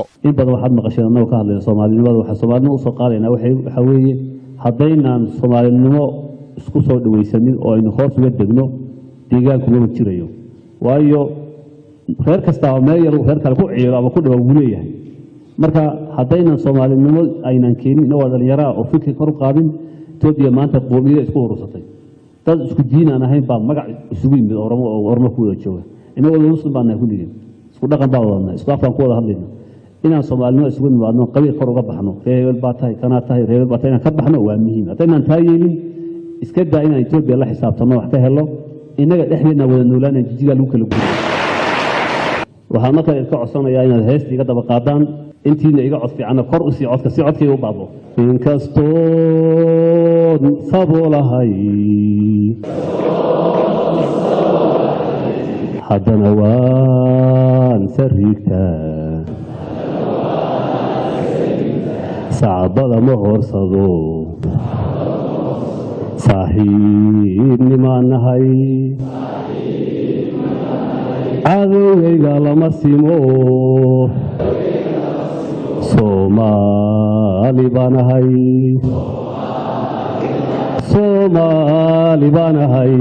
In badan waxaad maqasheen annagoo ka hadlayna soomaalinimada. Waxaa soomaalinimo usoo qaadaynaa waxaa weeye, haddaynaan soomaalinimo isku soo dhawaysanin oo aynu hoos uga degno, deegaanku maba jirayo, waayo reer kastaaba meel yar uu reer kale ku ciiro ama ku dhiba wuu leeyahay. Marka haddaynan soomaalinimo aynan keenin, inagoo dhallinyaraa oo fikri kor u qaadin, Etoobiya maanta qoomiyada isku urursatay, dad isku diin aan ahayn baa magac isugu yimid, Oromo oo Oromo ku wada jooga. Inagoo muslim baan nahay kulligeen, isku dhaqan baan wadanay, isku afkaan ku wada hadlayna. Inaan soomaalinimo isugu nimaadno, qabiil kor uga baxno, reer hebel baa tahay, kanaa tahay, reer hebel baa tahay, inaan ka baxno waa muhiim. Haddaynaan taa yeelin, iska daa inaan Etoobiya la xisaabtanno wax ka helo, innaga dhexdeedna wada noolaanaan Jijigaa lagu kala guuro. Waxaan markaa idinka codsanayaa inaad heesta iga daba qaadaan, intiina iga cod fiicanna kor usii codka si codkayga u baabo. Inkastoon saboolahay, haddana waan sariigtaa, sacbada ma horsado, saaxiibnimaan nahay, cadowgayga lama simo, Soomaali baan ahay, Soomaali baan ahay.